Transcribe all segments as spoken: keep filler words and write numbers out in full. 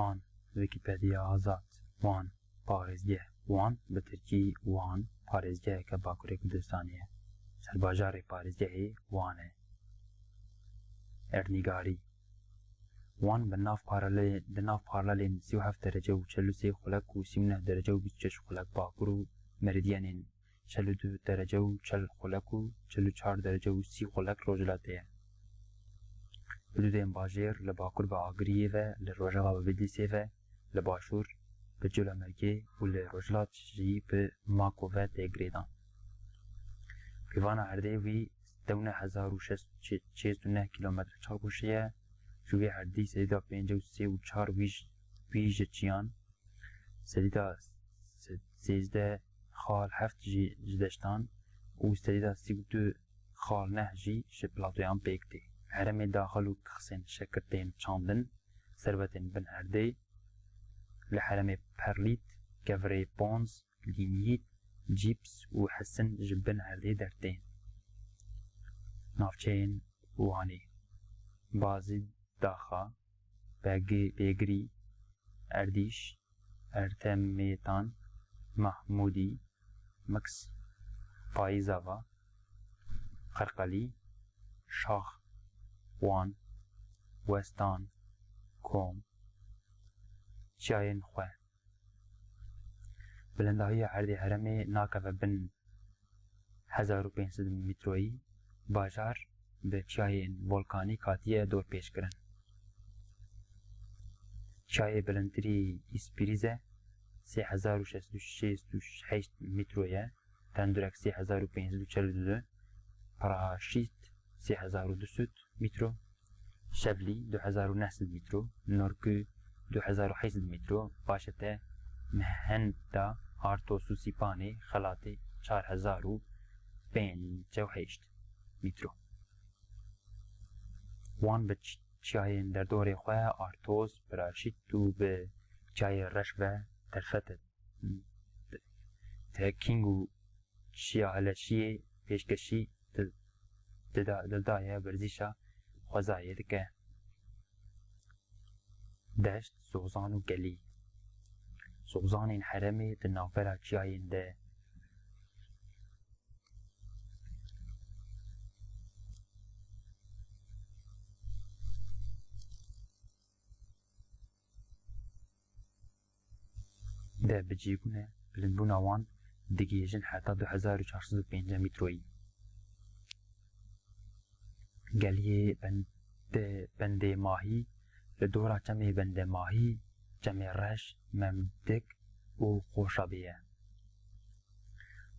Wan, Wikipedia Azad, Wan, parêzgeh, Wan, bi tirkî Wan, parêzgeheke Bakurê Kurdistanê ye. Serbajarê parêzgehê Wan e. Erdnîgarî. Wan bi nav paralelê, di nav paralelên sî û heft derece û çel û sê xulek û sî û neh derece û bîst û şeş xulek bakur û meridyenên çel û du derece û çel xulek û çel û çar derece û sî xulek rojhilatê ye. Hududên bajêr li bakur bi Agiriyê ve, li rojava bi Bidlîsê ve, li başûr bi Colemêrgê û li rojhilat jî bi Mako ve tê girêdan. Pîvana erdê wî tewne hezar û şeş sed û neh kilometre çargoşe ye. Ji wî erdî sedîda pêncî û sê û çar wî ji, wî ji çiyan, sedîda sêzdeh xal heft jî ji deştan û sedîda sî û du xal neh jî ji platoyan pêk tê. Herêmê daxil û kixsên şekirtên çandin, servetên bin erdê, li herêmê perlît, kevirê ponz, lîniyît, cîps û hesin ji bin erdê dertên. Navçeyên Wanê, Bazî Daxa, Begê-, Bêgirî, Erdîş, Ertemêtan, Mahmûdî, Miks, Payîzava, Qerqelî, Şax, Wan, Westan, Kom, Çiyayên Xwe. Bilindahiya erdê herêmê nakeve bin hezar û pênc sed metroyî, bajar bi çiyayên volkanîk hatiye dorpêçkirin. Çiyayê bilindtirî Îspîrîze sê hezar û şeş sed û şêst û heşt metro ye, Tendurek sê hezar û pênc sed û çel û du, Paraşît sê hezar û du sed metro, Şevlî du hezar û neh sed metro, Norku du hezar û heyt sed metro, Başete, Mehenda, Artos û Sîpanê, Xelatê çar hezar û pêncî û heşt metro. Wan bi ç-, çiyayên derdorê xwe, Artos, Paraşît û bi çiyayê reş ve derfet e. Trekîng û çiyayleşiyê pêşkêşî dil-, dida-, dildaye, werzîşa xwezayê dike. Deşt, zozan û gelî. Zozanên herêmê di navbera çiyayên de de bi cî bûne, bilindbûna wan digihêjin heta du hezar û çar sed û pêncî metroyî. Geliyê Bende-, Bendê Mahî li dora çemê Bendê Mahî, çemê Reş, Memdik û Xoşabê ye.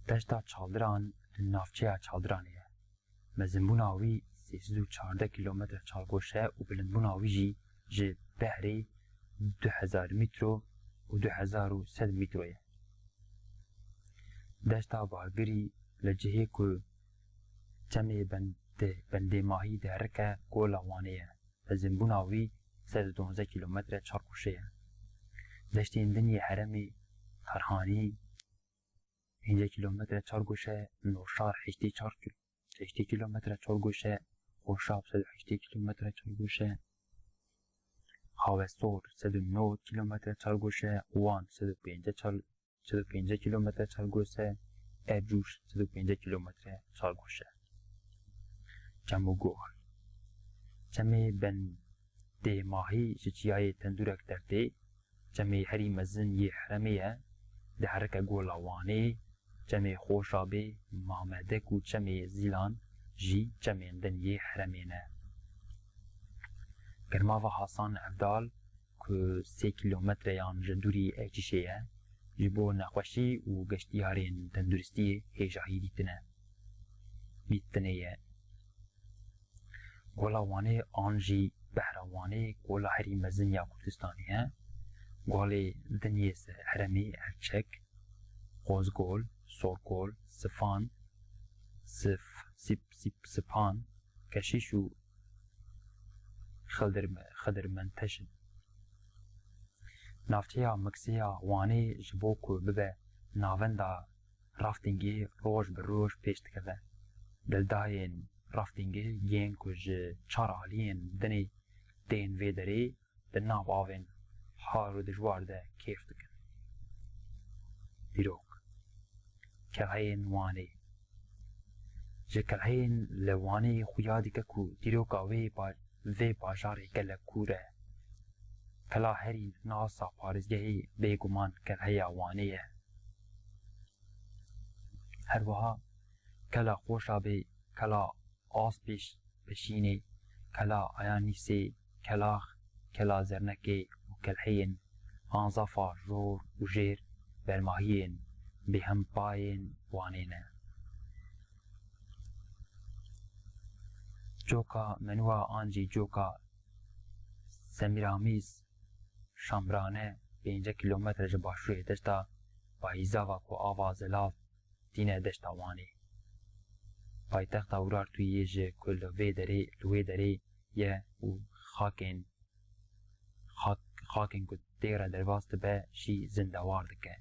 Deşta Çaldiran di navçeya Çaldiranê ye. Mezinbûna wî sê sed û çardeh kilometre çargoşe û bilindbûna wî jî ji behrê du hezar metro û du hezar û sed metro ye. Deşta Bargirî li cihê ku çemê Bendê, Bendê Mahî diherike, Gola Wanê ye. Mezinbûna wî sed û duwazdeh kilometre çargoşe ye. Deştên din yê herêmê, Tarhanî, pêncî kilometre çargoşe, Noşar heştê çar kil-, heştê kilometre çargoşe, Xoşab sed û heştê kilometre çargoşe, Hawesor sed û nod kilometre çargoşe, Wan sed û pêncî çar-, sed û pêncî kilometre çargoşe, Ercûş sed û pêncî kilometre çargoşe. Çem û Gol. Çemê Bendê Mahî ji çiyayê Tendurek dertê, çemê herî mezin yê herêmê ye, diherike Gola Wanê, çemê Xoşabê, Mamedik û çemê Zîlan jî çemên din yê herêmê ne. Germava Hasan Evdal ku sê kilometreyan ji dûrî Ercîşê ye, ji bo nexweşî û geştiyarên tenduristiyê hêjayî dîtine, dîtinê ye. Gola Wanê an jî Behra Wanê gola herî mezin ya Kurdistanê ye. Golê din yê ser herêmê Erçek, Qozgol, Sorgol, Sifan, Sif-, Sip-, Sip-, Sipan, Keşîş û Xildir-, Xidirmenteş in. Navçeya Miksê ya Wanê ji bo ku bibe navenda raftingê roj bi roj pêş dikeve. Dildayên raftingê yên ku ji çar aliyên dinê tên vê derê di nav avên har û dijwar de kêf dikin. Dîrok. Kelheyên Wanê. Ji kelheyên li Wanê xuya dike ku dîroka wê pa-, vê bajarê gelek kûr e. Kela herî nas a parêzgehê bêguman kelheya Wanê ye. Her wiha kela Xoşabê, kela Aspêş Pişînê, kela Ayanîsê, kelax, kela Zernekê û kelheyên Anzafa Jor û Jêr bermahiyên bêhempayên Wanê ne. Coka Menûa an jî coka Semîramîz Şamrane pêncî kîlometre ji başûrê deşta Payîzava ku ava zelal tîne deşta Wanê. Paytexta Urartuyê ji ku li vê derê, li wê derê ye û xakên, xak-, xakên ku tê re derbas dibe jî zindewar dike.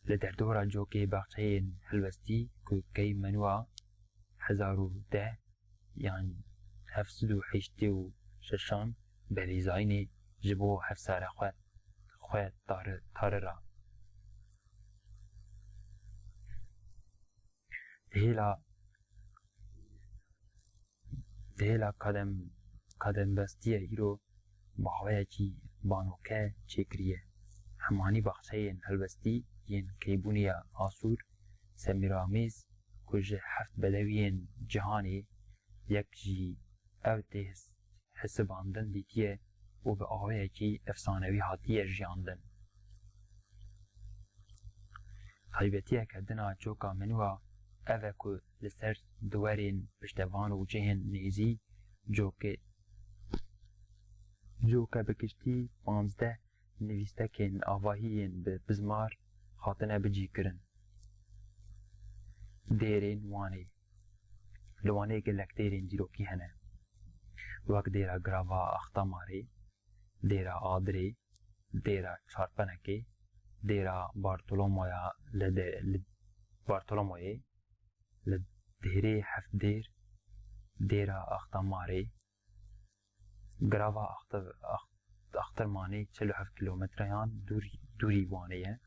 Li derdora cokê baxçeyên helwestî ku key Menûa hezar û deh yan heft sed û heştê û şeşan berîzayînê ji bo hevsare xwe, xwe tari-, tarira. Di hêla, di hêla kadem-, kadembestiye îro bi awayekî banoke çêkiriye. Hemanî baxçeyên helwestî yên keybûniya Asûr, Semîramîz, ku ji heft bedewiyên cîhanê yek jî ew tê his-, hisibandin dîtiye û bi awayekî efsanewî hatiye jiyandin. Taybetiyeke din a coka Menûa ev e ku li ser duwerên piştevan û cihên nêzî coke, coke bi giştî panzdeh nivîstekên avahî yên bi bizmar hatine bicîkirin. Dêrên Wanê. Li Wanê gelek dêrên dîrokî hene. Wek dêra Girava Axtamarê, dêra Adirê, dêra Çarpenekê, dêra Bartolomoya li de-, li Bartolomoyê, li dêrê Heft Dêr, dêra Axtamarê, Girava Axtir-, Ax-, Axtirmanê çil û heft kîlometreyan dûrî, dûrî Wanê ye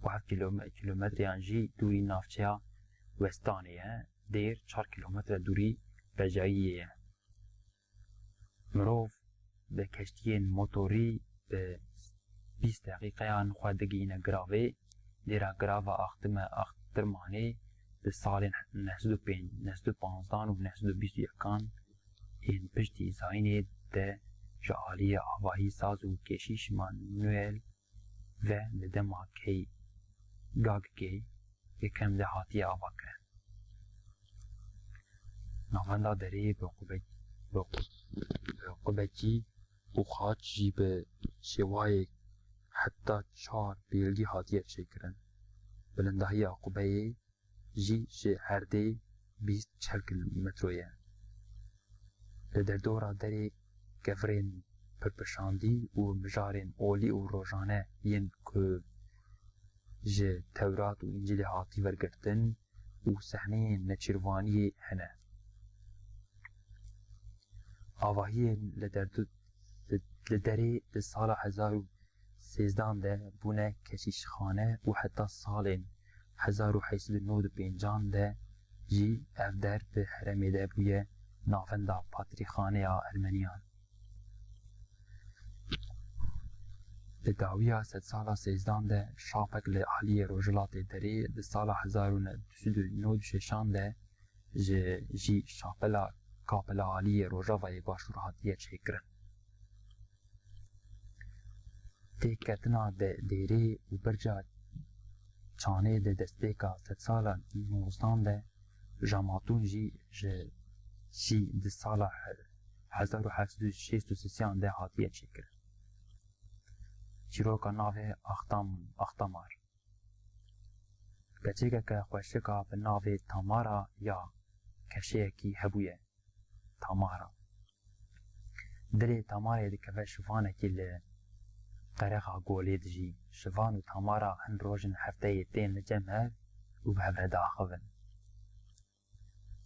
û heft kîlome-, kîlometreyan jî dûrî navçeya Westanê ye. Dêr çar kîlometre dûrî Becayiyê ye. Mirov bi keştiyên motorî bi bîst deqîqeyan xwe digihîne Giravê. Dêra Girava Axtime-, Axtirmanê di salên neh sed û pênc, neh sed û panzdan û neh sed û bîst û yekan yên piştî zayînê de ji aliyê avahî saz û keşîş Manuel ve li dema key Gagikê yekem de hatiye avakirin. Navenda derê bi qube-, bi qu-, bi qubekî û xaç jî bi şêwayek heta çar pêlgî hatiye çêkirin. Bilindahiya qubeyê jî ji erdê bîst çil kîlometro ye. Li derdora derê kevirên pirpişandî û mijarên olî û rojane yên ku ji Tewrat û Încîlê hatî wergirtin û sehneyên neçîrvaniyê hene. Avahiyên li derdu-, li, li derê di sala hezar û sêzdan de bûne keşîşxane û heta salên hezar û heşt sed û nod û pêncan de jî ev der bi herêmê de bûye navenda patrîxaneya Ermeniyan. Di dawiya sedsala sêzdan de şapek li aliyê rojhilatê derê, di sala hezar û neh sed û nod û şeşan de ji, jî şapela kapela aliyê rojavayê başûr hatiye çêkirin. Têketina de dêrê û birca çanê di destpêka sedsala nozdan de Jamatûn jî ji, jî di sala he-, hezar û heft sed û şêst û sêyan de hatiye çêkirin. Çîroka navê Axtam-, Axtamar. Keçikeke xweşika bi navê Tamara ya keşeyekî hebûye. Tamara. Dilê Tamarê dikeve şivanekî li qerexa golê dijî. Şivan û Tamara hin rojin hefteyê tên li cem hev û bi hev re diaxivin.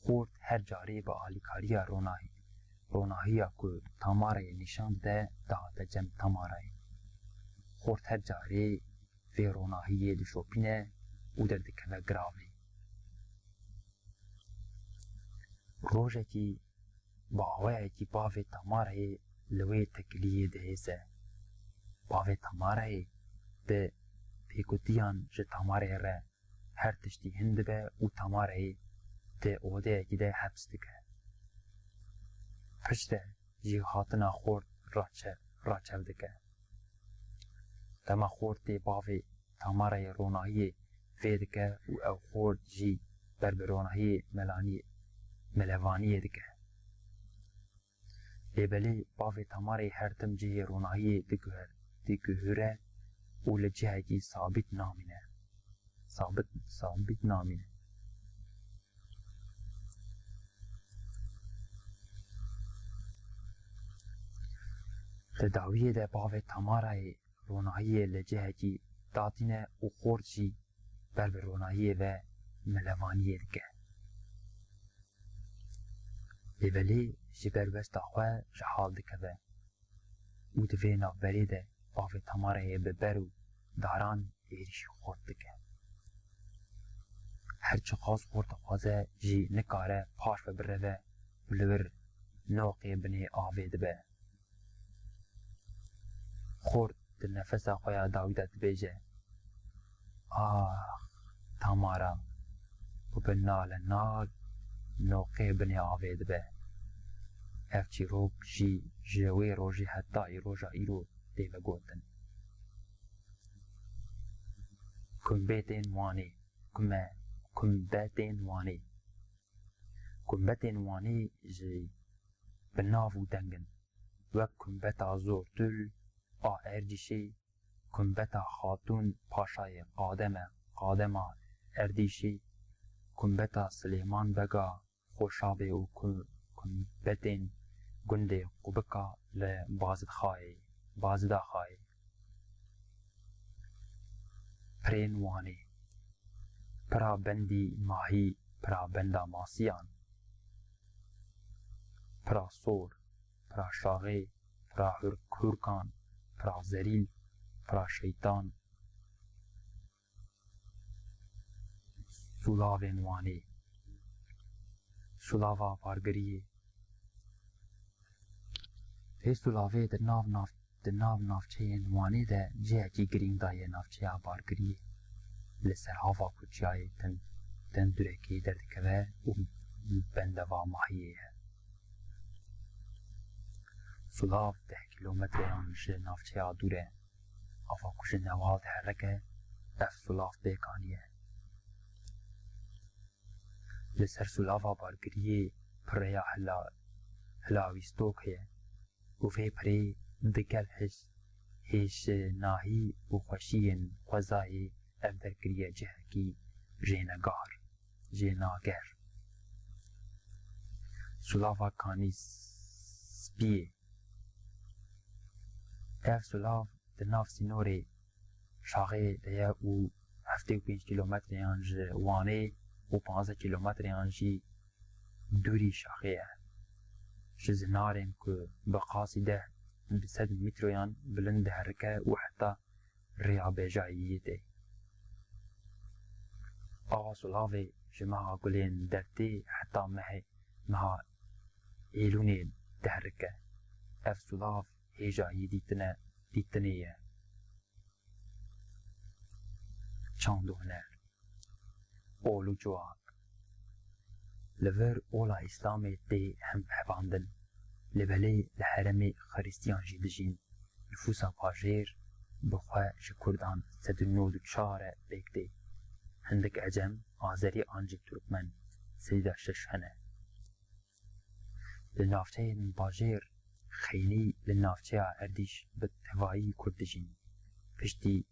Xort her carê bi alîkariya Ronahî, Ronahiya ku Tamarayê nîşan dide, dihate cem Tamarayê. Xort her carê vê ronahiyê dişopîne û derdikeve giravê. Rojekî bi awayekî bavê Tamarayê li wê tekiliyê dihêze. Bavê Tamarayê bi pêkutiyan ji Tamarayê re her tiştî hin dibe û Tamarayê di odeyekî de heps dike. Piştre jî hatina xort raçe-, raçev dike. Dema xort tê bavê Tamarayê ronahiyê vê dike û ew xort jî ber bi ronahiyê melaniyê, melevaniyê dike. Lê belê bavê Tamarayê her tim cihê ronahiyê diguher-, diguhere û li cihekî sabît namîne. Sabit, sabît namîne. Di dawiyê de bavê Tamarayê ronahiyê li cihekî datîne û xort jî ber bi ronahiyê ve melevaniyê dike. Lê belê ji ber westa xwe ji hal dikeve û di vê navberê de bavê Tamarayê bi ber û daran êrîşî xort dike. Her çiqas xort dixwaze jî nikare paş ve bireve û li wir noqê binê avê dibe. Xort di nefesa xwe ya dawî de dibêje, "Ax, Tamara!" û bi nale nal noqê binê avê dibe. Ev çîrok jî ji wê rojê heta îroja îro tê vegotin. Kumbetên Wanê, kume, kumbetên Wanê. Kumbetên Wanê jî bi nav û deng in. Wek kumbeta Zortul a Erdîşê, kumbeta Xatûn Paşayê Qademe, Qadema Erdîşê, kumbeta Silêman Bega Xoşabê û ku-, kumbetên gundê Qubika li Bazidxayê, Bazidaxayê. Pirên Wanê. Pira Bendî Mahî, Pira Benda Masiyan, Pira Sor, Pira Şaxê, Pira Hurk-, Hurkan, Pira Zerîl, Pira Şeytan, Sulavên Wanê, Sulava Bargiriyê. Vê sulavê di nav nav, di nav navçeyên Wanê de cihekî girîng daye navçeya Bargiriyê. Li ser ava ku çiyayê tin, tindurekê derdikeve û bendeva Mahiyê ye. Sulav deh kîlometreyan ji navçeya dûr e. Ava ku ji newal diherike, ev sulav pêk aniye. Li ser sulava Bargiriyê pireya hila-, hilawîstok heye û vê pirê digel hêj-, hêjnahî û xweşiyên xwezayê ev der kiriye cihekî jênegar, jênager. Sulava Kanî Spiyê. Ev sulav di nav sînorê Şaxê de ye û heftê û pênc kîlometreyan ji Wanê û panzdeh kîlometreyan jî dûrî Şaxê ye. Ji zinarên ku bi qasî deh bi sed mîtroyan bilind diherike û heta rêya bêjayiyê tê. Ava Sulavê ji meha Gulên dertê heta mehê, meha Êlûnê diherike. Ev sulav hêjayî dîtine, dîtinê ye. Çand û huner. Ol û ciwak. Li vir ola Îslamê tê hem hevandin. Lê belê li herêmê Xiristiyan jî dijîn. Nifûsa pajêr bi xwe ji Kurdan sed û nod û çar e pêk tê. Hindik Ecem, Azerî an jî Turkmen, sêda şeş hene. Li navçeyên bajêr xeynî li navçeya Erdîş bi tevayî Kurd dijîn. Piştî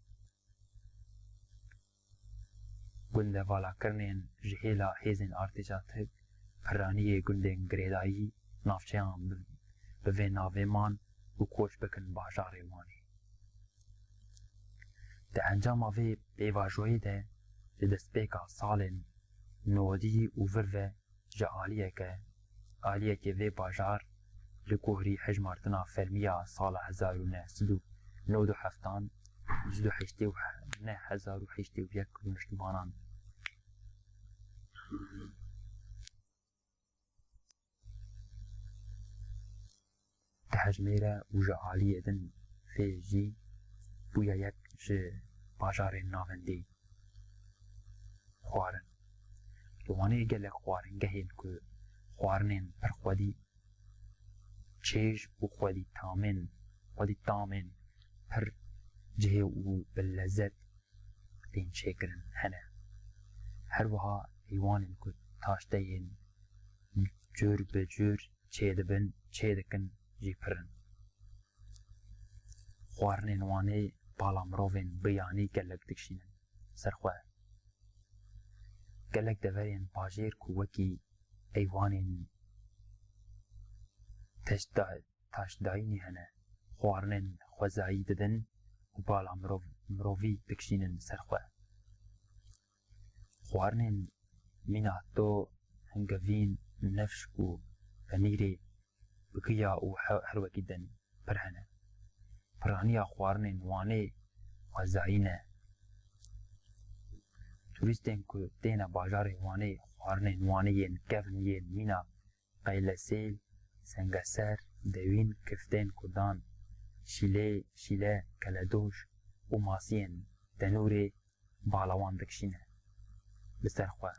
gundevalakirnên ji hêla hêzên artêşa Tirk, piraniyê gundên girêdayî navçeyan bi, bi vê navê man û koç bikin bajarê Wanê. Di encama vê pêvajoyê de, di destpêka salên nodî û vir ve ji aliyeke, aliyekê vê bajar li gorî hejmartina fermî ya sala hezar û neh sed û nod û heftan, ji du heştê û neh hezar û heştê û yek rûniştbanan dihejmêre û ji aliyê din fê jî bûye yek ji bajarên navendî. Xwarin. Li Wanê gelek xwaringehên ku xwarinên pir xwedî çêj û xwedî tamên, xwedî tamên pir cihê û bi lezet tên çêkirin hene. Her wiha heywanên ku taşteyên cur bi cur çêdibin, çêdikin jî pir in. Xwarinên Wanê bala mirovên biyanî gelek dikişînin ser xwe. Gelek deverên bajêr ku wekî heywanên teşda-, taşdayînî hene, xwarinên xwezayî didin û bala mirov-, mirovî dikişînin ser xwe. Xwarinên mîna to, hingevîn, nifşk û penîrê bi giya û he-, her wekî din pir hene. Piraniya xwarinên Wanê xwezayî ne. Turîstên ku têne bajarê Wanê xwarinên Wanê yên kevn yên mîna qeylesêl, sengeser, dewîn, kiftên kurdan, şîlê, şîle, keledoş û masiyên tenûrê bala wan dikişîne li ser xwe.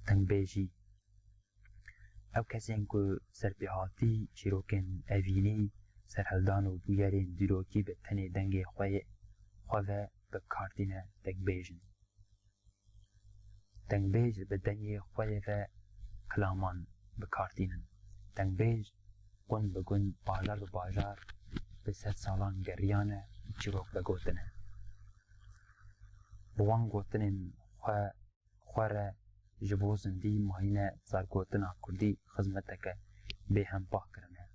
Dengbêjî. Ew kesên ku serpêhatî çîrokên evînî, serhildan û bûyerên dîrokî bi tenê dengê xwe yê, xwe ve bi kar tîne, dengbêj in. Dengbêj bi dengê xwe yê ve kilaman bi kar tînin. Dengbêj gund bi gund, bajar bi bajar bi sed salan geriyane û çîrok vegotine. Bi wan gotinên xwe, xwe re ji bo zindî mayîne zargotina kurdî xizmeteke bêhempa kirine.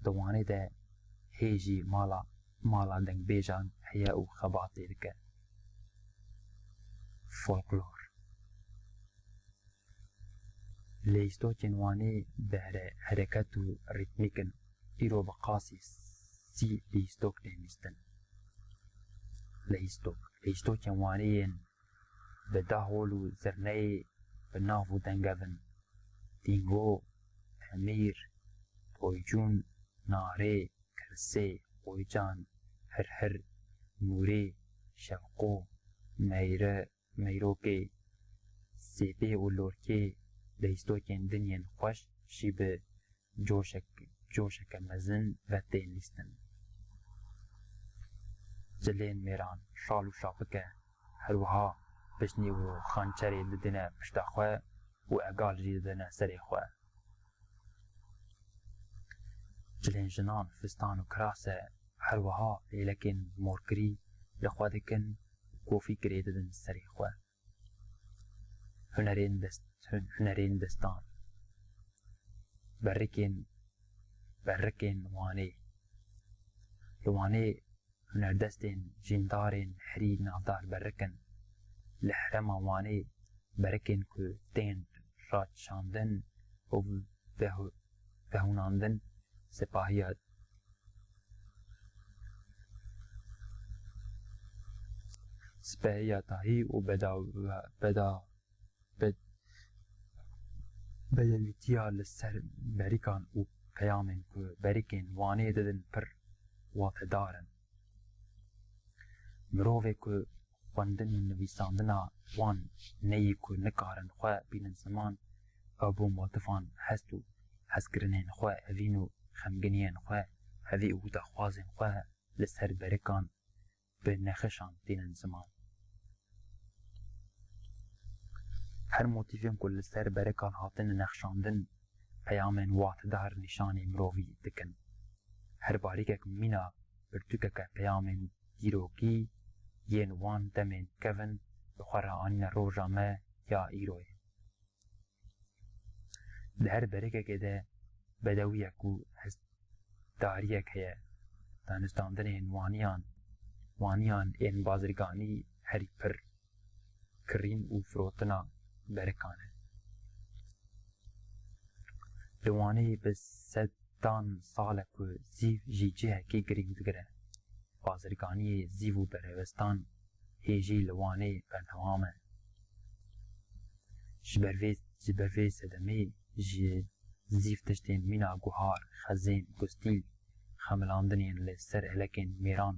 Di Wanê de hê jî mala, mala dengbêjan heye û xebat lê dike. Folklor. Lehîstokên Wanê bi here-, hereket û rîtmîk in. Îro bi qasî sî lehîstok tên lîstin. Lehîstok. Lehîstokên Wanê yên bi dahol û zirneyê bi nav û dengev in. Dîngo, temîr, toycûn, narê, kirsê, qoycan, hirhir, nûrê, şevqo, meyre, meyrokê, sêpê û lorkê, lehîstokên din yên xweş jî bi coşek-, coşeke mezin ve tên lîstin. Cilên mêran, şal û şapike, her wiha pişnî û xançerê didine pişta xwe û egal jî didine serê xwe. Cilên jinan, fistan û kirase, her wiha lêlekên morkirî li xwe dikin û kofî kirê didin serê xwe. Hunerên dest-, hun-, hunerên destan. Berikên, berikên Wanê. Li Wanê hunerdestên jîndarên herî navdar berik in. Li herêma Wanê berikên ku tên raçandin û vehu-, vehûnandin sipahiya, sipahiya dahî û beda-, beda-, be-, bedewîtiya li ser berîkan û peyamên ku berîkên Wanê didin pir watedar in. Mirovê ku xwendin û nivîsandina wan neyî ku nikarin xwe bînin ziman, ew bi motîfan hest û hezkirinên xwe, evîn û xemginiyên xwe, hevî û daxwazên xwe li ser berikan bi nexişan tînin ziman. Her motîfên ku li ser berikan hatine nexşandin, peyamên watedar nîşanî mirovî dikin. Her barîkek mîna pirtûkeke peyamên dîrokî yên wan demên kevin bi xwe re anîne roja me ya îroyê. Di her berikekê de bedewiyek û hestdariyek heye. Danûstandinên waniyan, waniyan ên bazirganî herî pir kirîn û firotina berikan e. Li Wanê bi sedan sal e ku zîv ji cihekî girîng digire. Bazirganiyê zîv û berhevestan hê jî li Wanê berdewam e. Ji ber vê, ji ber vê sedemê ji zîv tiştên mîna guhar, xezên, gustîl, xemilandinên li ser elekên mêran,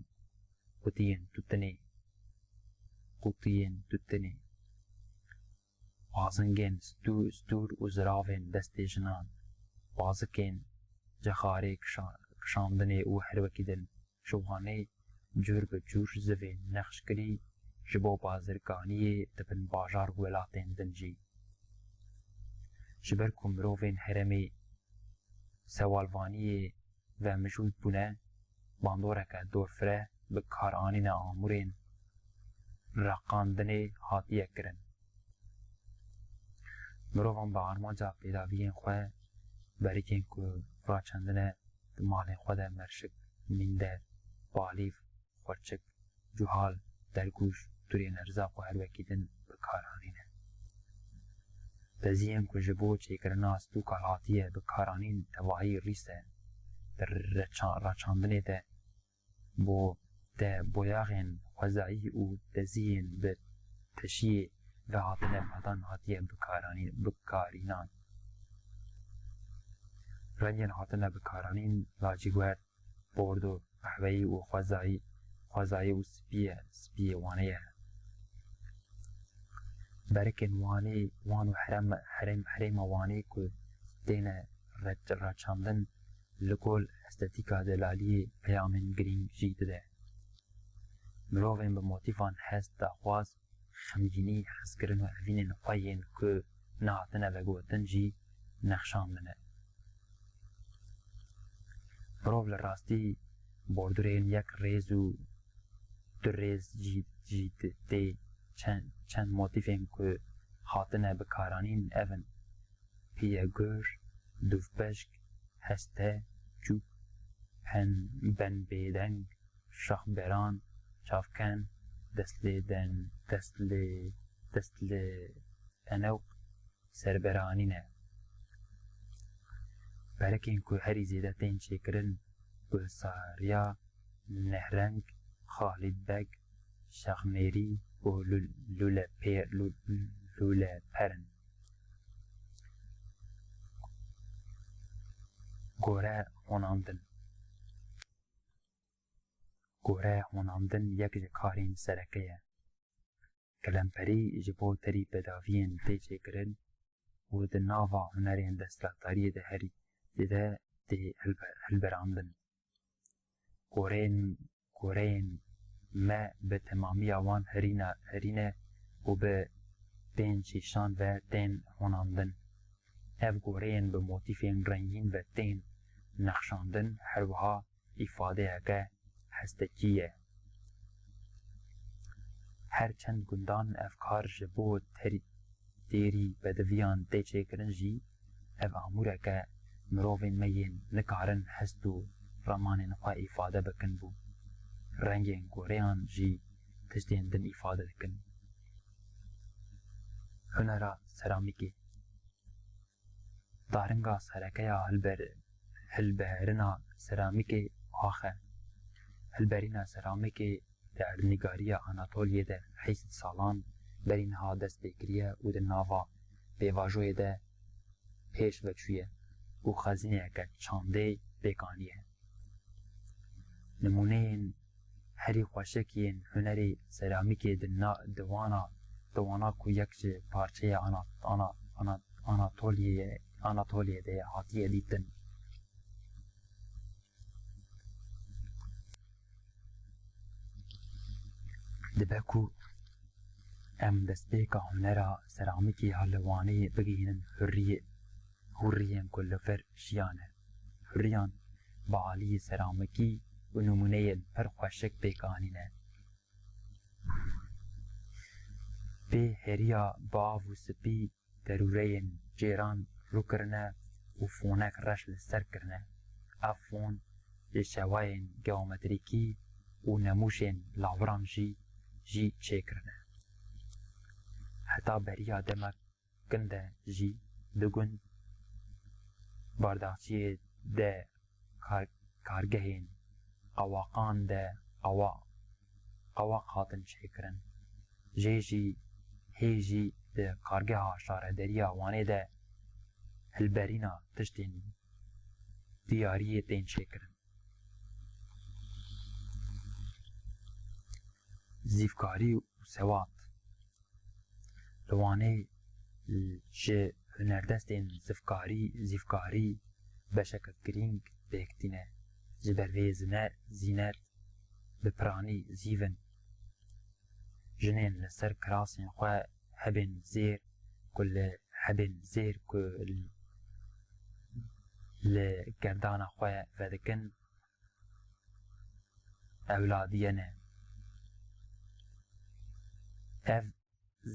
qutiyên tutinê, qutiyên tutinê, Qazingên stû-, stûr û ziravên destê jinan, bazikên cixarê kişa-, kişandinê û her wekî din ji Wanê cûr bi cûr zivên nexşkirî ji bo bazirganiyê dibin bajar û welatên din jî. Ji ber ku mirovên herêmê sewalvaniyê ve mijûl bûne, bandoreke dorfire bi kar anîne amûrên reqandinê hatiye kirin. Mirovan bi armanca pêdaviyên xwe, berikên ku raçendine di malên xwe de merşik, mînder, balîv, xurçik, cuhal, dergûş, turên erzaq û her wekî din bi kar anîne. Deziyên ku ji bo çêkirina stûka hatiye bi kar anîn tevahî rîs e. Di reça-, raçandinê de bo-, de boyaxên xwezayî û deziyên bi teşiyê ve hatine bedan hatiye bikaranî-, bikarînan. Rengên hatine bikaranîn lacîwerd, bordo, qehweyî û xwezayî, xwezayî û spî ye, spîyê Wanê ye. Berikên Wanê, Wan û herem-, herêm-, herêma Wanê ku têne re-, reçandin, li gor estetîka delaliyê peyamên girîng jî dide. Mirovên bi motîfan hest, daxwaz, xemgînî, hezkirin û evînên xwe yên ku nehatine vegotin jî nexşandine. Mirov li rastî bordûrên yek rêz û du rêz jî, jî tê. Çend, çend motîfên ku hatine bikaranîn ev in: piyegur, dûvbeşk, heste, çûk, hen, ben bêdeng, şaxberan, çavken, destlêden-, destlê-, destlêdenok, serberanî ne. Berikên ku herî zêde tên çêkirin, Gulsariya, Nehreng, Xalîd Beg, Şaxmêrî û Lû-, Lûlepê-, Lû-, Lûleper in. Gore honandin. Gore honandin yek ji karên sereke ye. Kelemperî ji bo terî bedaviyên tê çêkirin û di nava hunerên desthilatdariyê de herî zêde tê hilbe-, hilberandin. Goreyên, goreyên me bi temamiya wan herîna-, herî ne û bi pênc şîşan ve tên honandin. Ev goreyên bi motîfên rengîn ve tên nexşandin, her wiha îfadeyeke hestekî ye. Her çend gundan ev kar ji bo terî-, têrî bediviyan tê çêkirin jî, ev amûreke mirovên me yên nikarin hest û ramanên xwe îfade bikin bû. Rengên goreyan jî tiştên din îfade dikin. Hunera seramîkê. Daringa sereke ya hilber-, hilberîna seramîkê ax e. Hilberîna seramîkê di erdnîgariya Anatoliyê de heyşt salan berî niha dest pê kiriye û di nava pêvajoyê de pêş ve çûye û xezîneyeke çandê pêk aniye. Nimûneyên herî xweşik yên hunerê seramîkê di na-, di wana, di wana ku yek ji parçeya Ana-, Ana-, Ana-, Anatoliyê, Anatoliyê de hatiye dîtin. Dibe ku em destpêka hunera seramîkê ya li Wanê bigihînin hurriyê, hurriyên ku li vir jiyane. Hurriyan bi aliyê seramîkî û nimûneyên pir xweşik pêk anîne. Pê heriya bi av û spî derûreyên cêran rû kirine û fonek reş li ser kirine. Ev fon ji şewayên geometrîkî û nemûşên lawiran jî, jî çêkirine. Heta beriya demek kin de jî du gund Bardakçiyê de kar-, kargehên qewaqan de qewa-, qewaq hatin çêkirin. Jê jî, hê jî di kargeha şarederiya Wanê de hilberîna tiştên diyariyê tên çêkirin. Zîvkarî û sewat. Li Wanê ji hunerdestên zivkarî, zîvkarî beşeke girîng pêk tîne. Ji ber vê zine-, zînet bi piranî zîv in. Jinên li ser kirasên xwe hebên zêr ku li, hebên zêr ku li, li gerdana xwe vedikin, ewladiye ne. Ev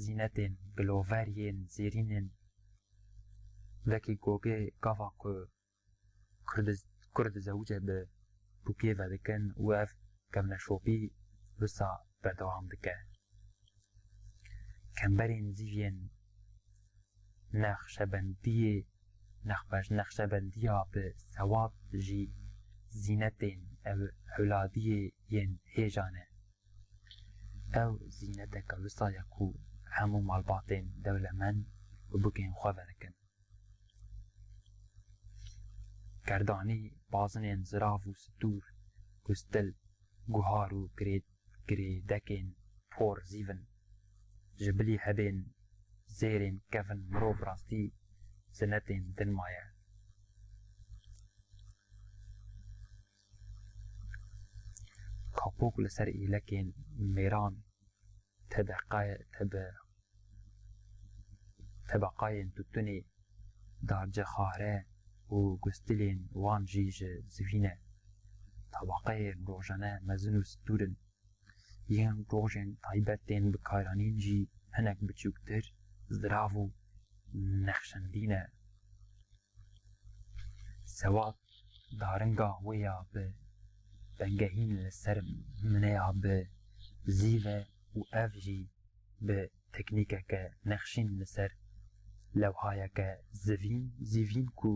zînetên gilover yên zêrîn in. Wekî gogê gava ku kur diz-, kur dizewicê bi bûkê vedikin û ev kevneşopî wisa berdewam dike. Kemberên zîvên nexşebendiyê, nexbeş-, nexşebendiya bi sewat jî zînetên ev-, ewladiyê yên hêja ne. Ew zîneteke wisa ye ku hemû malbatên dewlemend bi bûkên xwe vedikin. Gerdanî, bazinên zirav û stûr, gustil, guhar û girê-, girêdekên por zîv in. Ji bilî hebên zêrên kevin mirov rastî zinetên din maye. Kapok li ser êlekên mêran, tebeqaye-, tebe-, tebeqayên tutunê, darcixare û gustilên wan jî ji zivî ne. Tebeqeyên rojane mezin û stûr in. Yên rojên taybet tên bikaranîn jî hinek biçûktir, zirav û nexşendî ne. Sewat daringa wê ya bi bengehîn li ser mineya bi zîv e û ev jî bi teknîkeke nexşîn li ser lewhayeke zivîn, zîvîn ku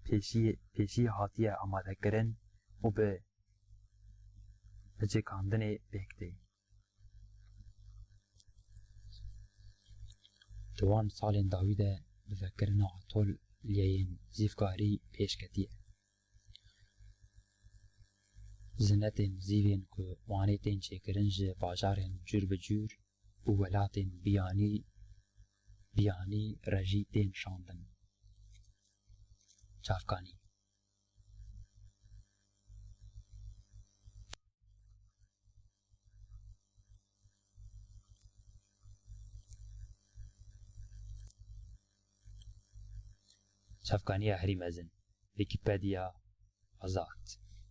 pêşî, pêşî hatiye amadekirin û bi licikandinê pêk tê. Di wan salên dawî de bi vekirina atolyeyên zîvkarî pêş ketiye. Zinetên zîvên ku Wanê tên çêkirin ji bajarên cûr bi cûr û welatên biyanî, biyanî re jî tên şandin. Çavkanî. Çavkaniya herî mezin. Wîkîpediya azad.